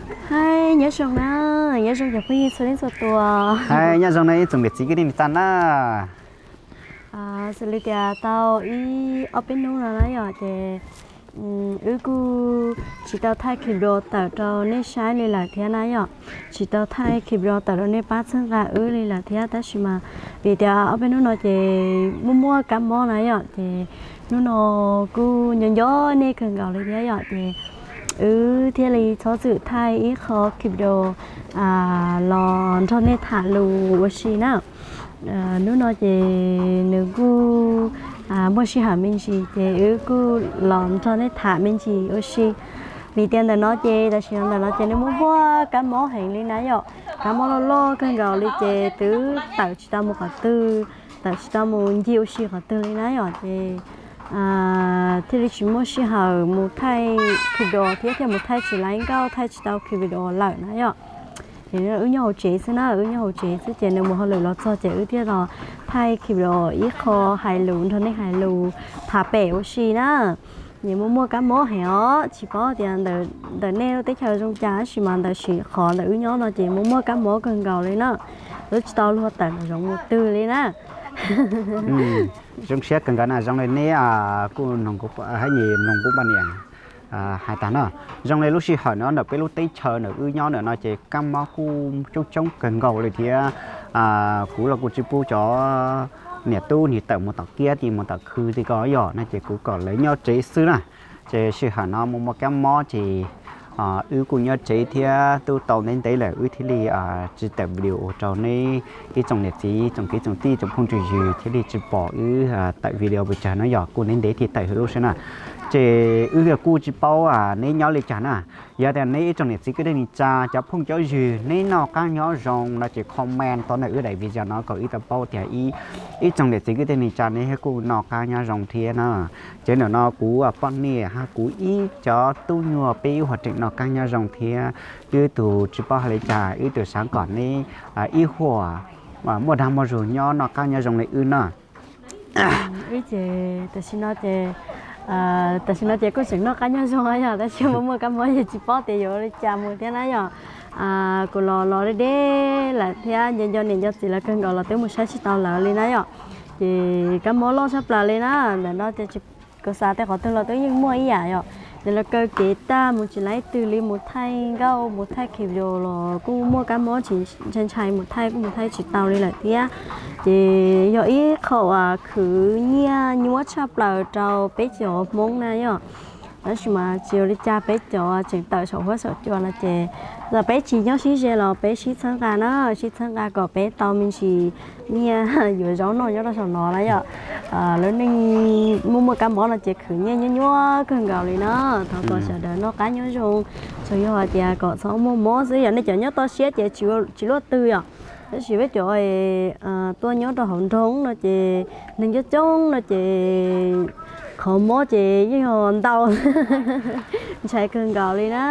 Hais nyob zoo na, nyob zoo cov phooj ywg txhua leej txhua tus. Hais nyob zoo na ib tsoom niam txiv kwv tij neej tsa na. Xws li tias tau ib ob peb hnub no na yom, ces wb kuj tsis tau thaij clip video tawm rau nej saib li lawm thiab na yom. Tsis tau thaij clip video tawm rau nej pab txhawb nqa wb li lawm thiab, tab sis mas vim tias ob peb hnub no ces muaj muaj kab mob na yom, ces hnub no kuj nco nco nej kawg nkaus li thiab yom, ces wb thiaj li txhob txwm thaij ib qho clip video los nrog nej tham lus ua si na. Hnub no ces nws kuj muaj sij hawm me ntsis ces wb kuj los nrog nej tham me ntsis ua si. Vim tias ntawm no ces tam sim no ntawm no ces nws muaj muaj kab mob heev li na yom, kab mob loj loj kawg nkaus li ces twb tawm tsis tau mus qhov twg, tawm tsis tau mus ncig ua si qhov twg li na yom, ces thiaj li tsis muaj sij hawm mus thaij clip video thiab thiaj mus thaij tsis laib nkauj, thaij tsis tau clip video lawm na yom. Ces wb nyob hauv tsev xwb na, wb nyob hauv tsev xwb ces nws mus hauj lwm los txog ces wb thiaj los thaij clip video ib qho hais lus nrog nej hais lus tham pem ua si na. Ces muaj muaj kab mob heev os, tsis paub tias ntawm nej lub teb chaws zoo cas tab sis mas ntawm sim qhov ntawm wb nyob no ces muaj muaj kab mob kawg nkaus li na. Wb tsis tau luag tawm nraum zoov mus twg li na. Zoo siab kawg nkaus na, zoo li neb kuj hab nyis mloog kuv poj niam hais tag na. Zoo li lub sij hawm no ntawm peb lub teb chaws ntawm wb nyob ntawm no ces kab mob kuj coob coob kawg nkaus li thiab. Kuv los kuj tsis pub cov niam tub ni tawm mus tom kiab ti mus tom khw ti ko yom, no ces kuv kom lawv nyob tsev xwb na. Ces sij hawm no muaj muaj kab mob ces wb kuj nyob tsev thiab twb tau ntev ntev lawm wb thiaj li tsis tawm video rau neb ib tsoom niam txiv tsoom kwv tsoom tij tsoom phooj tsoom ywg thiaj li tsis pom wb tawm video pes tsawg no yom, kuj ntev ntev thiaj tawm lub sij hawm na. Ces wb kuj tsis paub neb nyob li cas na. Yog tias neb ib tsoom niam txiv kwv tij neej tsa cov phooj cov ywg neb noj qab nyob zoo no ces comment tau ntawm wb daim video no kom wb tau paub tias ib tsoom niam txiv kwv tij neej tsa neb kuj noj qab nyob zoo thiab na. Ces ntawm no kuv poj niam hab kuv ib cov tub nyuag peb ib huam tseem noj qab nyob zoo thiab. Wb tug tsis paub hais li cas, wb tug xav kom neb ib huam muaj dag muaj zug nyob noj qab nyob zoo li wb na. Wb ces tam sim no ces, tam sim no ces kuj tseem noj qab nyob zoo yog tab sis muaj muaj kab mob ces tsis paub tias yuav ua li cas mus thiab na yom. Kuv los los deb deb lawm thiab nco nco niam nco txiv lawv kawg nkaus los twb mus saib tsis tau lawv li na yom. Ces kab mob loj tshaj plaws li na, ntawm no ces kuv xav tej qhov twg los twb yeej muaj ib yam yom. Ces los kaw kev tag mus tsis laib twg li, mus thaij nkauj mus thaij clip video los kuj muaj kab mob tsis ntshai ntshai mus thaij kuj mus thaij tsis tau li lawm thiab. Ces yog ib qho uas khwv nyiaj nyuaj tshaj plaws rau peb cov Hmoob na yom. Tab sis mas tsis ua li cas, peb cov tseem tawm saum huab saum cua no ces txawm peb tsis nyob sib ze los peb sib txhawb nqa na, sib txhawb nqa kom peb tau me ntsis nyiaj yuav zaub noj nyob rau saum no na yom. Lub neej muaj muaj kab mob no ces khwv nyiaj nyuaj nyuaj kawg nkaus li na. Thov kom sawv daws noj qab nyob zoo, tsuas yog hais tias kom txhob muaj mob xwb, yog nej cov nyob toj siab ces tsis luaj twg yom. Tab sis peb cov tuaj nyob rau hauv nroog no ces neeg coob coob no ces qhov mob ces yeej yog ntau, ntshai kawg nkaus li na.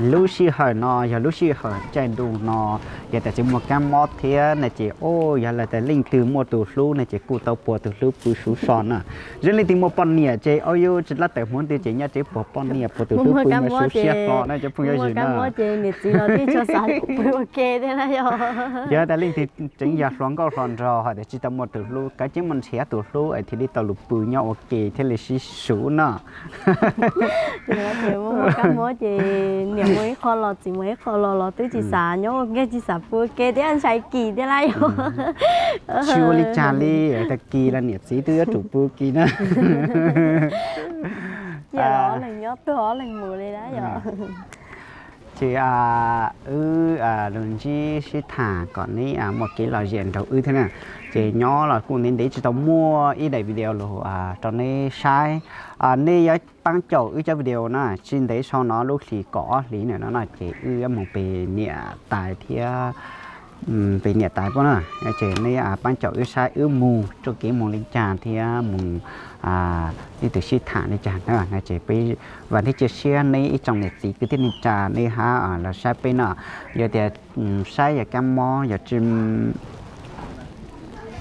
Lub sij hawm no yog lub sij hawm caij ntuj no, yog tias tsis muaj kab mob thiab no ces o, yog lawv tias leej twg muaj tus hlub no ces kuj tau puag tus hlub pw suv so na. Zoo leej twg muaj poj niam ces o, yuav tsis lab tawm hmoov twg ces nyob tsev puag poj niam puag tus hlub pw mas suv siab hlo na cov phooj ywg na. Ces niam txiv los tij tso xav pw ua ke thiab na yom. Yog tias leej twg tseem yog hluas nkauj hluas nraug hais tias tsis tau muaj tus hlub, kav tsij mus nrhiav tus hlub es thiaj li tau lug pw nyob ua ke thiaj li sib suv no. Muaj muaj kab mob ces niam mus ib qho los txiv mus ib qho los los twb tsis xav nyob ua ke, tsis xav pw ua ke thiab, ntshai kis thiab lawm yom. Tsis ua li cas li, tag kis los niam txiv twb yuav tsum pw kis na. Cia ob leeg nyob tuag ob leeg mus li na yom. Ces wb los ntsib sib tham kom neb muaj kev lom zem nraug wb thiab na. Ces nyob los kuj ntev ntev tsis tau muaj ib daim video lug rau neb saib. Neb yuav paab caum wb cov video na, tsis ntev sau no lub hlis kaum ob hlis no no ces wb yuav moog pe niam tais thiab pe niam tais puab na. Ces neb paab caum wb saib wb moog txuj kev moog li cas thiab moog ib tug sib tham li cas na. Ces peb vam thiab cia siab neb ib tsoom niam txiv kwv tij neej tsa neb hab los saib peb no. Yog tias saib yog kab mob yog tsis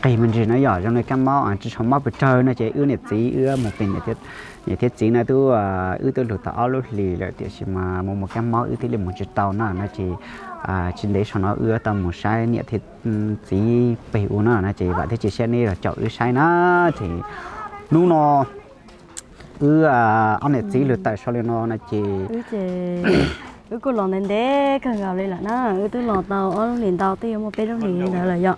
qig me ntsis no yom, zoo li kab mob tsis tshua mob pes tsawg no ces wb niam txiv wb mus pem niam thiab txiv no twb, wb twb lug tau ob lub hlis lawm tiam sis mas mus mus kab mob wb thiaj li mus tsis tau na no ces tsis ntev saum no wb tau mus saib niam thiab txiv pem u no no ces vam thiab cia siab nej los caum wb saib na. Ces hnub no wb ob niam txiv lug tawm sau li no no ces wb kuj los ntev ntev kawg nkaus li lawm na, wb twb los tau ob lub hlis ntau twb yuav muaj peb lub hlis li ntawd lawm yom.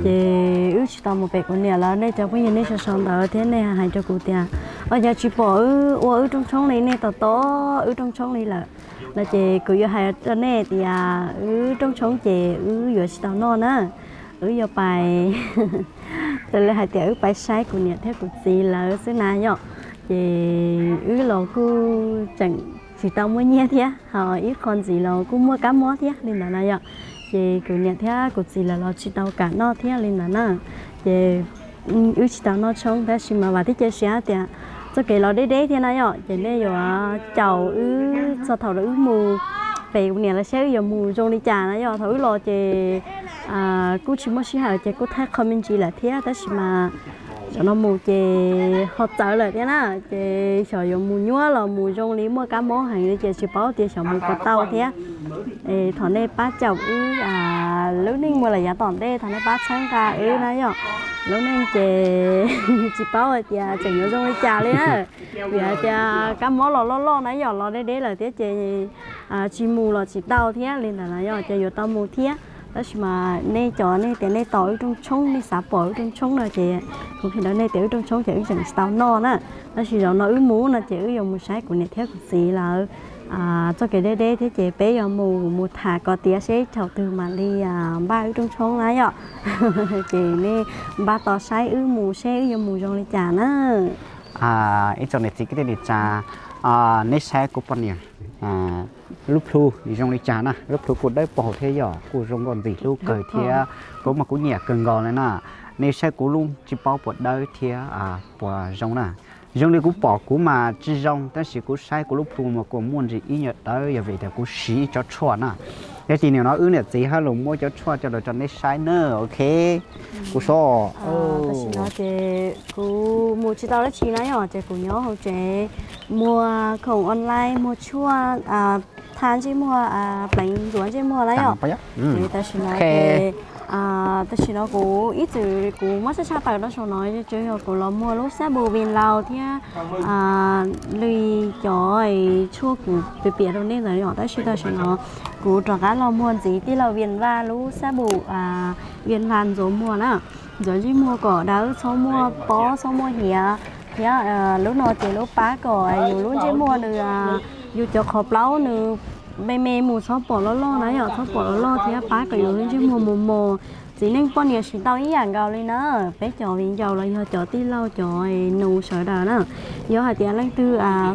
Ces wb tsis tau mus pem kuv niam lawm, nej cov phooj ywg nej sau sau ntawd thiab nej hais rau kuv tias, o, yog tsis pom wb ua wb rooj tshoob li, nej tos tos wb rooj tshoob li lawm no ces kuv yuav hais rau nej tias wb rooj tshoob ces wb yuav tsis tau noj na, wb yuav pais, raws li hais tias wb pais saib kuv niam thiab kuv txiv lawv xwb na yom. Ces wb los kuj tseem tsis tau muaj nyiaj thiab, ho ib qho ntxiv los kuj muaj kab mob thiab li ntawd na yom. Ces kuv niam thiab kuv txiv lawv los tsis tau kam noj thiab li ntawd na. Ces wb tsis tau noj tshoob tab sis mas vam thiab cia siab tias txoj kev los deb deb thiab na yom, ces nej yuav caum wb txog thaum wb mus pem kuv niam lawv saib wb yuav mus zoo li cas na yom. Thaum wb los ces kuj tsis muaj sij hawm ces kuj thaij qho me ntsis lawm thiab tab sis mas zaum no mus ces ho txawv lawm thiab na, ces xyov yuav mus nyuaj los mus zoo li muaj kab mob heev li ces tsis paub tias xyov mus puas tau thiab. Thov nej pab caum wb, lub neej muaj lawm yav tom ntej thov nej pab txhawb nqa wb na yom. Lub neej ces tsis paub hais tias tseem yuav zoo li cas li na, vim hais tias kab mob los loj loj na yom, los deb deb lawm thiab ces tsis mus los tsis tau thiab li ntawd na yom, ces yuav tau mus thiab. Tab sis mas nej cov nej tias nej tos wb rooj tshoob, nej xav pom wb rooj tshoob no ces kuv qhia rau nej tias wb rooj tshoob ces wb tseem tsis tau noj na. Tab sis zaum no wb mus no ces wb yuav mus saib kuv niam thiab kuv txiv lawv txoj kev deb deb thiab ces peb yuav mus mus tham kom tiav seb thaum twg mam li npaj wb rooj tshoob na yom. Ces nej npaj tos saib wb mus seb wb yuav mus zoo li cas na. Ib tsoom niam txiv kwv tij neej tsa, neb saib kuv poj niam lub plhu zoo li cas na, lub plhu kuj dawb paug thiab yog kuj zoo nkauj ntxim hlub kawg thiab kuv mas kuv nyiam kawg nkaus li na. Nej saib kuv lub tsis paub puas dawb thiab puas zoo na. Zoo li kuv pom kuv mas tsis zoo tab sis kuv saib kuv lub plhu mas kuj muaj ntsis ib nyuag dawb yog vim tias kuv siv ib cov tshuaj na. Yog ces nim no wb niam txiv hab los muab cov tshuaj coj los rau neb saib na, ok. Kuv so, tam sim no ces kuv mus tsis tau dab tsi na yom, ces kuv nyob hauv tsev muag khoom online, muag tshuaj, tha ntsej muag, pleev ntxuav ntsej muag na yom. Tam sim no ces, tam sim no kuv ib txwm kuv muab tshaj tshaj tawm rau saum no, tsuas yog kuv los muag lub xab bus Vin Laus thiab li cov tshuaj kuv piav piav rau nej ntawd yom. Tab sis tam sim no kuv rov qab los muag ntxiv tij laug Vin Vaj lub xab bus Vin Vaj ntxuav muag na, ntxuav ntsej muag kom dawb, txhob muaj pob, txhob muaj hiav thiab. Lub no ces lub pab kom yus lub ntsej muag nws, yus cov qhov plaub nws me me mus, txhob pom loj loj na yom, txhob pom loj loj thiab pab kom yus lub ntsej muag mos mos. Txiv neej poj niam siv tau ib yam nkaus li na, peb cov viv ncaus los yog cov tij laug cov nus sawv daws na. Yog hais tias leej twg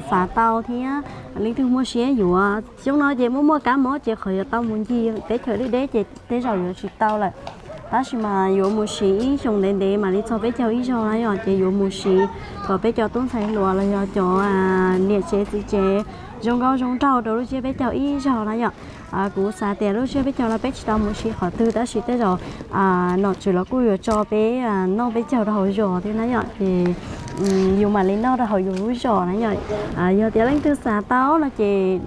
xav tau thiab leej twg muaj siab yuav, xyoo no ces muaj muaj kab mob ces qhov yuav tau mus ncig teb chaws deb deb ces tej zaum yuav tsis tau lawm. Tab sis mas yuav mus siv ib xyoo ntev ntev mam li txog peb caug ib zaug na yom, ces yuav mus siv kom peb cov tub ntxhais hluas los yog cov niam tsev txiv tsev zoo nkauj zoo nraug rau lub siab peb caug ib zaug na yom. Kuv xav tias lub siab peb caug no peb tsis tau mus siv qhov twg tab sis tej zaum nom tswv los kuj yuav tso peb noj peb caug rau hauv zos thiab na yom, ces yus mam li noj rau hauv yus lub zos na yom. Yog tias leej twg xav tau no ces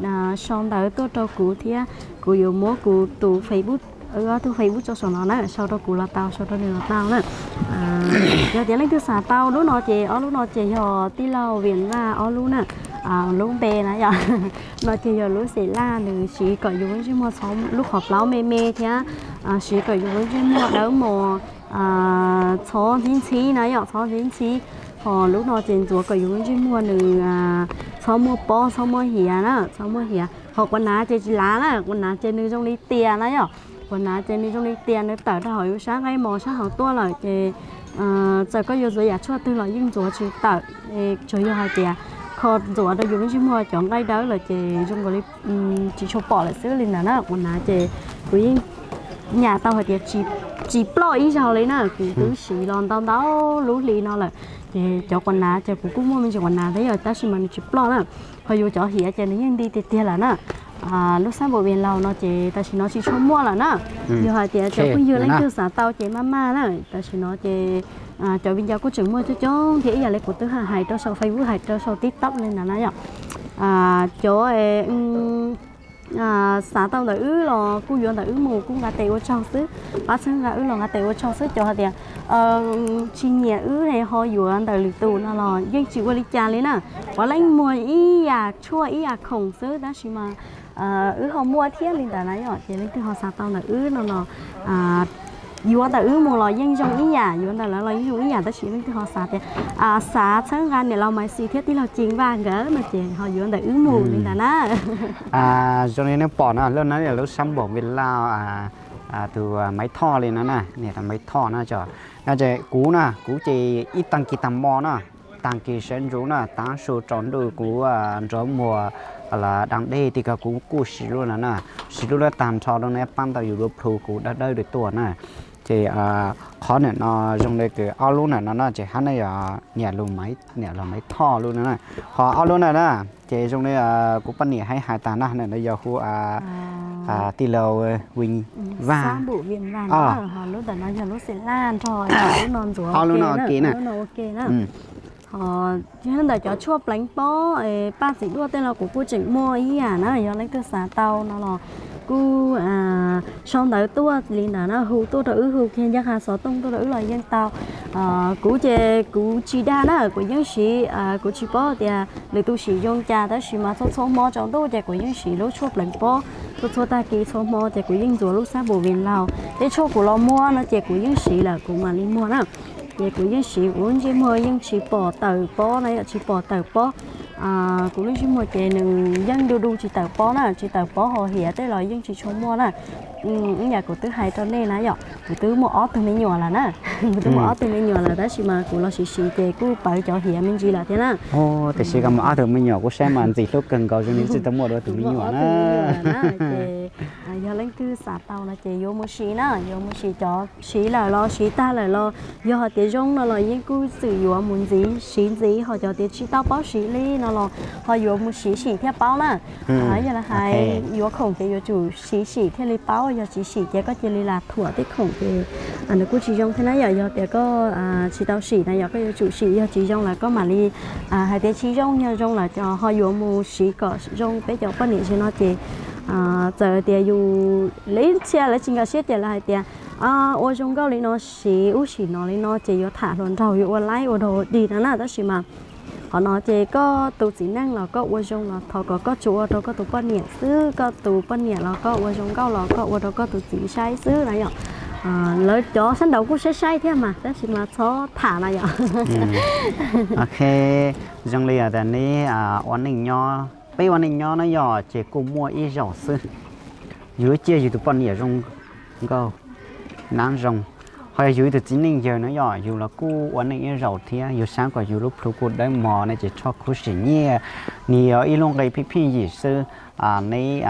sau ntawv tuaj rau kuv thiab kuv yuav muab kuv tus Facebook, tus Facebook tso saum no na, sau rau kuv los tau, sau rau nws los tau na. Yog tias leej twg xav tau lub no ces ob lub no ces yog tij laug Viam Vaj ob lub na, lub npe na yom. No ces yog lub xim laj nws siv kom yus lub ntsej muag txhob, lub qhov plaub me me thiab siv kom yus lub ntsej muag dawb mos, txhob ntxhib ntxhib na yom, txhob ntxhib ntxhib. Ho lub no ces ntxuav kom yus lub ntsej muag nws txhob muaj pob, txhob muaj hiav na, txhob muaj hiav. Ho quas nav ces tsis lav na, quas nav ces nws zoo li tias na yom. Quas nav ces nws zoo li tias nws tawm rau hauv yus sab nqaij mos sab hauv tuaj lawm ces txawm koj yuav ntxuav yam tshuaj twg los yeej ntxuav tsis tawm. Tsuas yog hais tias kho ntxuav rau yus lub ntsej muag cov nqaij dawb lawm ces zoo nkaus li tsis tshua pom lawm xwb li ntawd na. Quas nav ces kuv yeej nyam tau hais tias tsis ploj ib zaug li na, kuv twb siv los ntau ntau lub hli no lawm. Ces cov quas nav ces kuv kuj muaj me ntsis quas nav thiab yom, tab sis mas nws tsis ploj na. Ho yus cov hiav ces nws yeej nti tiag tiag lawm na. Lub xab npum Vias Laus no ces tam sim no tsis tshua muaj lawm na. Yog hais tias cov phooj ywg leej twg xav tau ces maj maj na. Tam sim no ces cov viv ncaus kuj tseem muaj coob coob thiab, ib yam li kuv twb hais rau saum Facebook, hais rau saum TikTok li ntawd na yom. Cov xav tau ntawm wb los kuj yuav ntawm wb mus, kuj nqa tes ua tsaug xwb. Pab txhawb nqa wb los nqa tes ua tsaug xwb. Cov hais tias tsis nyiam wb es ho yuav ntawm lwm tus no los yeej tsis ua li cas li na. Puav leej muag ib yam tshuaj ib yam khoom xwb, tab sis mas wb ho muaj thiab li ntawd na yom. Ces leej twg ho xav tau ntawm wb no los yuav ntawm wb mus los yeej zoo ib yam, yuav ntawm lawv los yeej zoo ib yam, tab sis leej twg ho xav tias xav txhawb nqa niam laus Maiv Xis thiab tij laug Cees Vaj nkawd no ces ho yuav ntawm wb mus li ntawd na. Zoo li nej pom no, lub no yog lub xab npum Vias Laus, tus Maiv Thoj li no na, niam laus Maiv Thoj no. Ces kuv na, kuv ces ib tag kis tag hmo na, tag kis sawv ntxov na, tav su tsaus ntuj kuv nrov muag dab dej ti ko kuv kuj siv lub no na, siv lub no tag nrho rau nej pab ntau yus lub plhu kuv dawb dawb tuaj na. Ces qhov ntawm no zoo li kws ob lub ntawm no no ces hab no yog niam laus Maiv Thoj lub no na. Ho ob lub ntawm na ces zoo li kuv poj niam hais hais tas na, ntawm no yog hu tij laus Vij Vaj. Ob lub no ua ke na. Ho ntawm cov tshuaj pleev pob Paj Txiv Duaj tej los kuv kuj tseem muaj ib yam na, yog leej twg xav tau no los kuj sau ntawv tuaj li ntawd na, hu tuaj rau wb, hu kiag ncaj qha xov tooj tuaj rau wb los yeej tau. Kuv ces kuv tsis dag na, kuv yeej siv, kuv tsis paub tias lwm tus siv zoo cas, tab sis mas txhua txhua hmo tsaus ntuj ces kuv yeej siv lub tshuaj pleev pob, txhua txhua tag kis txhua hmo ces kuv yeej ntxuav lub xab npum Vias Laus. Tej tshuaj kuv los muag no ces kuv yeej siv lawm kuv mam li muag na. Ces kuv yeej siv, kuv lub ntsej muag yeej tsis pom tawm pob na yom, tsis pom tawm pob. Kuv lub ntsej muag ces nws yeej du du tsis tawm pob na, tsis tawm pob, ho hiav tej los yeej tsis tshua muaj na. Ib yam kuv twb hais rau nej na yom, kuv twb muaj ob tug me nyuam lawm na. Kuv twb muaj ob tug me nyuam lawm tab sis mas kuv los siv siv ces kuj pawv cov hiav me ntsis lawm thiab na. Tiam sis koj muaj ob tug me nyuam kuj saib mas ntxim hlub kawg nkaus zoo li tsis tau muaj dua tus me nyuam na. Ces yog leej twg xav tau no ces yuav mus siv na, yuav mus siv cov siv lawm los siv tag lawm los yog hais tias zoo no los yeej kuj txwm yuav mus ntxiv siv ntxiv, ho cov tias tsis tau paub siv li no los ho yuav mus siv sim thiaj paub na. Yog lawv hais yuav khoom ces yuav tsum siv sim thiaj li paub, yog tsis sim ces koj cia li lam thuam tej khoom ces nws kuj tsis zoo thiab na yom. Yog tias koj tsis tau sim na yom, koj yuav tsum sim, yog tsis zoo lawm koj mam li hais tias tsis zoo, yog zoo lawm ces ho yuav mus siv kom zoo. Peb cov poj niam zaum no ces txawm tias yus li txhia lawv tsis nkag siab ces lawv hais tias ua zoo nkauj li no, siv ub sim no li no ces yuav tham hluas nraug, yuav ua laib ua dog ua dig no na. Tab sis mas qhov no ces koj tus txiv neej los koj ua zoo los thov kom koj tsuas ua rau koj tus poj niam xwb, koj tus poj niam los koj ua zoo nkauj los koj ua rau koj tus txiv saib xwb na yom. Lawv cov sab nraud kuj saib saib thiab mas tab sis mas txhob tham na yom. Ok, zoo li tias neb ua neej nyob, peb ua neej nyob na yom, ces kuj muaj ib zaug xwb yus ciaj yus tus poj niam zoo nkauj, nab zoo. Ho yog yus ib tug txiv neej yawg na yom, yus los kuj ua neej ib zaug thiab, yus xav kom yus lub plhu kuj dawb mos ne ces txhob khuv sim nyiaj. Nws yog ib lub nqi pheej pheej yim xwb. Neb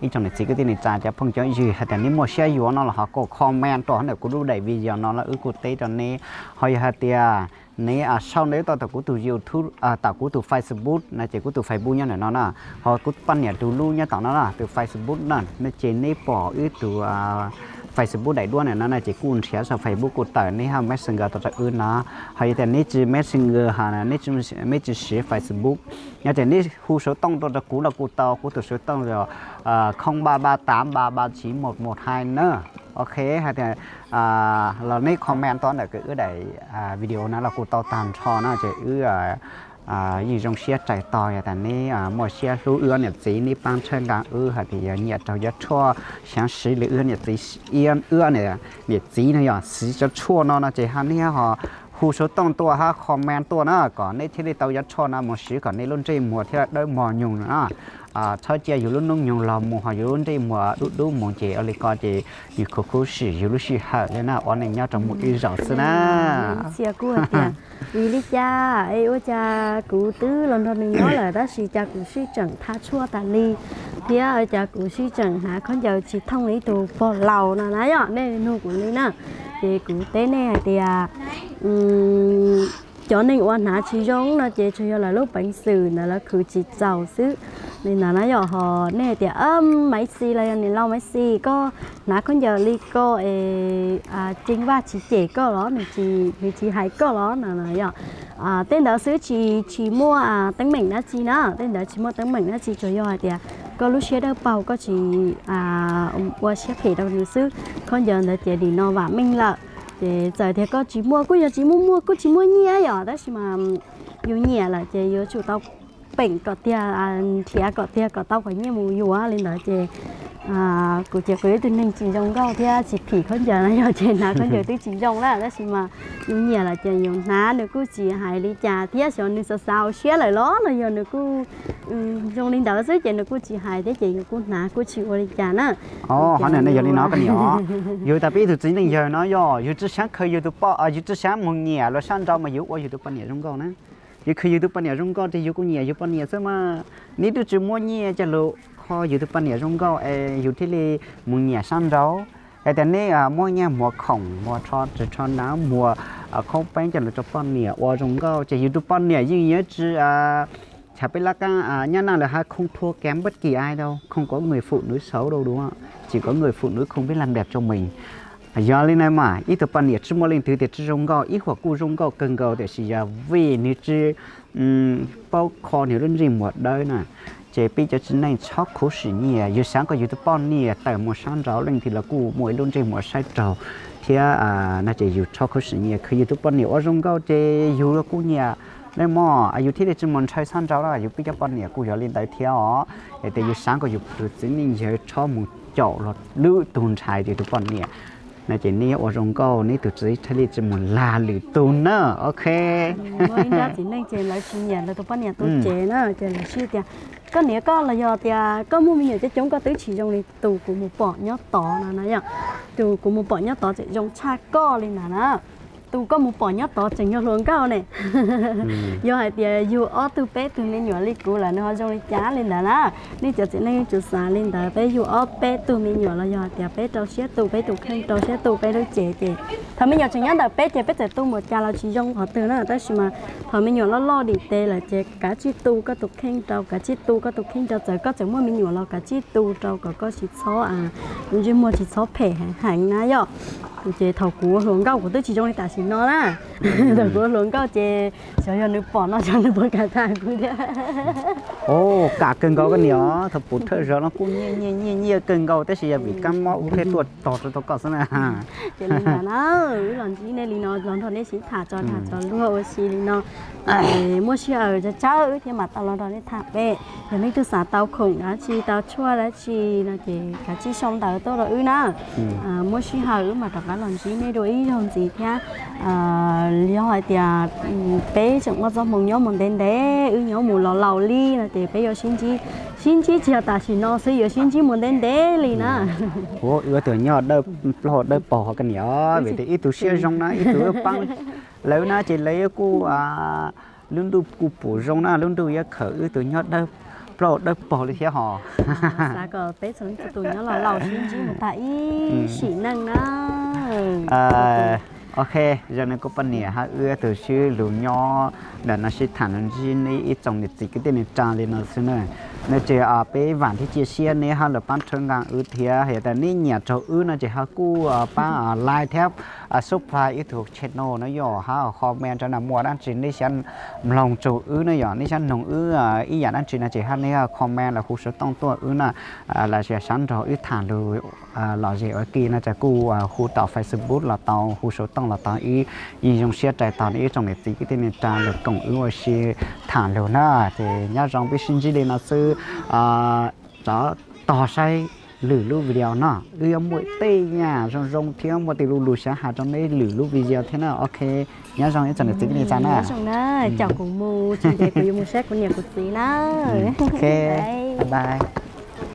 ib tsoom niam txiv kwv tij neej tsa cov phooj cov ywg hais tias neb muaj siab yuav no los ho kuj comment rau ntawm kuv lub daim video no los wb kuj teb rau neb. Ho yog hais tias neb sau ntawv tuaj tom kuv tus YouTube, tom kuv tus Facebook no ces kuv tus Facebook nyob ntawm no na, ho kuv poj niam tus lub nyob tom no na, tus Facebook na, no ces neb pom wb tus Facebook daim duab ntawm no na ces kuj nrhiav saum Facebook kuj tawm, neb ho Messenger tuaj rau wb no. Ho yog tias neb tsis Messenger, neb tsis siv Facebook, yog tias neb hu xov tooj tuaj rau kuv los kuj tau, kuv tus xov tooj yog không ba ba tám ba ba chín một một hai na. Ok, hais tias los neb comment tuaj ntawm wb daim video no los kuj tau tag nrho na, ces wb yeej zoo siab txais tos yog tias neb muaj siab hlub wb niam txiv, neb pab txhawb nqa wb hais tias yog nyiam raug cov tshuaj xyav siv li wb niam txiv, wb niam txiv no yog siv cov tshuaj no no ces ho neb ho hu xov tooj tuaj ho comment tuaj na kom neb thiaj li tau cov tshuaj no mus siv kom neb lub ntsej muag thiaj dawb mos nyoos na. Txhob cia yus lub hnub nyoog los mus ho yus lub ntsej muag dub dub mus ces ua li ko ces yus khuv khuv sim yus lub sij hawm li na, ua neej nyob rau mus ib zaug xwb na. Ib txhia kuj hais tias vim li cas es ua cas kuv twb los nrog nws nyob lawm tab sis cas kuv sij tseem thav tshuaj tas li, thiab cas kuv sij tseem hnav khaub ncaws tsis thooj li ib tug pog laus no na yom, nej nug kuv li na. Ces kuv teb nej hais tias cov neeg uas hnav tsis zoo no ces tsuas yog lawv lub peev xwm ntawd lawv khwv tsis txaus xwb. Li ntawd na yom, ho nej tias Maiv Xis los yog niam laus Maiv Xis, koj hnav khaub ncaws li ko es Ceeb Vaj tsis cem koj los, nws tsis hais koj los no yom. Tej ntawd xwb, tsis tsis muaj teeb meem dab tsi na, tej ntawd tsis muaj teeb meem dab tsi, tsuas yog hais tias koj lub siab dawb paug, koj tsis ua siab phem rau nws xwb. Khaub ncaws ntawd ces nim no vam meej lawm, ces txawm tias koj tsis muaj kuj yog tsis muaj, muaj kuj tsis muaj nyiaj yom, tab sis mas yus nyiam lawm ces yuav tsum tau peem kom tiag, nrhiav kom tiag kom tau kom nyiaj mus yuav li ntawd ces kuv ces kuv ib tug neeg tsis zoo nkauj thiab tsis phim khaub ncaws no yog ces hnav khaub ncaws twb tsis zoo lawm, tab sis mas yus nyiam lawm ces yus hnav nws kuj tsis hais li cas thiab, xyov nws xav xav hauv siab lawm los los yog nws kuj zoo li ntawd xwb ces nws kuj tsis hais thiab ces yus kuj hnav kuj tsis ua li cas na. Ho no yog li no koj niam, yus tas peb ib tug txiv neej yawg no yog yus tsis xav khaws yus tus poj, yus tsis xav mus nyiam los sab nraud mas yus ua yus tus poj niam zoo nkauj na. Yus khaws yus tus poj niam zoo nkauj ces yus kuj nyiam yus poj niam xwb mas. Neb twb tsis muaj nyiaj coj los kho yus tus poj niam zoo nkauj es yus thiaj li mus nyiam sab nraud. Es tias neb muaj nyiaj muag khoom, muag tsho tsev tsho nav, muag khaub peeb coj los rau poj niam ua zoo nkauj ces yus tus poj niam yeej yuav tsis, chav peb lab qab Nyab Laj lawv hais không thua kém bất kỳ ai đâu, không có người phụ nữ xấu đâu đúng không? Chỉ có người phụ nữ không biết làm đẹp cho mình. Yog li na mas ib tug poj niam tsis muaj leej twg tias tsis zoo nkauj, ib huam kuj zoo nkauj kawg nkaus, tiam sis yog vim nws tsis paub kho nws lub ntsej muag dawb na. Ces peb cov txiv neej txhob khuv sim nyiam, yus xav kom yus tus poj niam tawm mus sab nraud leej twg los kuj muaj ib lub ntsej muag saib raug thiab no ces yus txhob khuv sim nyiam, khaws yus tus poj niam ua zoo nkauj ces yus los kuj nyiam. Leej mog yus thiaj li tsis mus ntshaw sab nraud los yus peb cov poj niam kuj yog li ntawd thiab os. Es tias yus xav kom yus tus txiv neej yawg txhob mus caum los lwm tus ntshai yus tus poj niam no ces neb ua zoo nkauj, neb tus txiv thiaj li tsis mus lag lwm tus na. Ok. Muaj ib nrab txiv neej ces lawv tsis nyiam lawv tus poj niam tu cev na, ces lawv sib tias koj niam koj los yog tias koj muaj me nyuam coob coob koj twb tsis zoo li tus kuv mus pom nyob tod no na yom. Tus kuv mus pom nyob tod tseem zoo tshaj koj li ntawd na. Tus koj mus pom nyob tod tseem yog hluas nkauj ne. Yog hais tias yug ob tug peb tug me nyuam li kuv lawm nws ho zoo li cas li ntawd na. Nej cov txiv neej tsum xav li ntawd, peb yug ob peb tug me nyuam los yog hais tias peb rau siab tu, peb tus kheej rau siab tu peb lub cev ces thaum me nyuam tseem nyob ntawm peb ces peb txawm tu npaum cas los tsis zoo qhov twg na, tab sis mas thaum me nyuam loj loj dim tes lawm ces kav tsij tu koj tus kheej rau, kav tsij tu koj tus kheej rau, txawm koj tseem muaj me nyuam los kav tsij tu rau kom koj tsis txhob, tus ntsej muag tsis txhob phem heev na yom. Ces thaum kuv ua hluas nkauj kuv twb tsis zoo li tam sim no na. Thaum kuv ua hluas nkauj ces xyov yog nws pom no xyov nws puas kam tham kuv thiab. Kam kawg nkaus koj niam os, thaum puv thawj zaug no kuj nyiaj nyiaj nyiaj nyiaj kawg nkaus tab sis yog vim kab mob ub thiaj tuaj tog rau tau koj xwb na. Ces li ntawd na, wb los ntsib nej li no los nrog nej sib tham tso tham tso luag ua si li no. Muaj sij hawm tsawg tsawg wb thiaj mam tau los nrog nej tham pem. Yog nej twg xav tau khoom dab tsi tau tshuaj dab tsi no ces kav tsij sau ntawv tuaj rau wb na. Muaj sij hawm wb mam rov qab los ntsib nej dua ib zaug ntxiv thiab. Yog hais tias peb tseem muaj txoj hmoo nyob mus ntev ntev, wb nyob mus los laus li no ces peb yuav sib ntsib, sib ntsib tsis yog tam sim no xwb, yuav sib ntsib mus ntev ntev li na. Ua wb tus nyob dawb plaug dawb paug ho koj niam, vim tias ib tug siab zoo na ib tug paab lawv na ces lawv kuj lub ntuj kuj pum zoo na, lub ntuj yuav khawm wb tus nyob dawb plaug dawb paug li thiab ho. Xav kom peb txhua tus nyob los laus sib ntsib mus tag ib sim neej na. Ok, zoo li kuv poj niam hab wb tus sib lug nyob ntawm no sib tham los ntsib neb ib tsoom niam txiv kwv tij neej tsa li no xwb na. No ces peb vam thiab cia siab neb ho los paab thawb nqaa wb thiab, yog tas neb nyiam raug wb no ces ho kuj paab like thiab subscribe ib tug channel no yog ho comment rau na, muaj dab tsi neb xav mloog raug wb no yog neb xav noog wb ib yam dab tsi no ces ho neb comment los hu xov tooj tuaj wb na, los sis xav nrog wb tham lug lom zem ua ke no ces kuj hu tom Facebook los tau, hu xov tooj los tau, wb yeej zoo siab rais tau ib tsoom niam txiv kwv tij neej tsa los koom wb ua si tham lug na. Ces nyob zoo peb sib ntsib li no xwb, rov tog saib lwm lub video no, wb yuav muaj tej yam zoo zoo thiab muaj tej lus lug xav has rau neb lwm lub video thiab na. Ok, nyob zoo ib tsoom niam txiv kwv tij neej tsa na. Nyob zoo na, caum kuv mus tsis ntev kuv yuav mus saib kuv niam kuv txiv na. Ok, bye bye.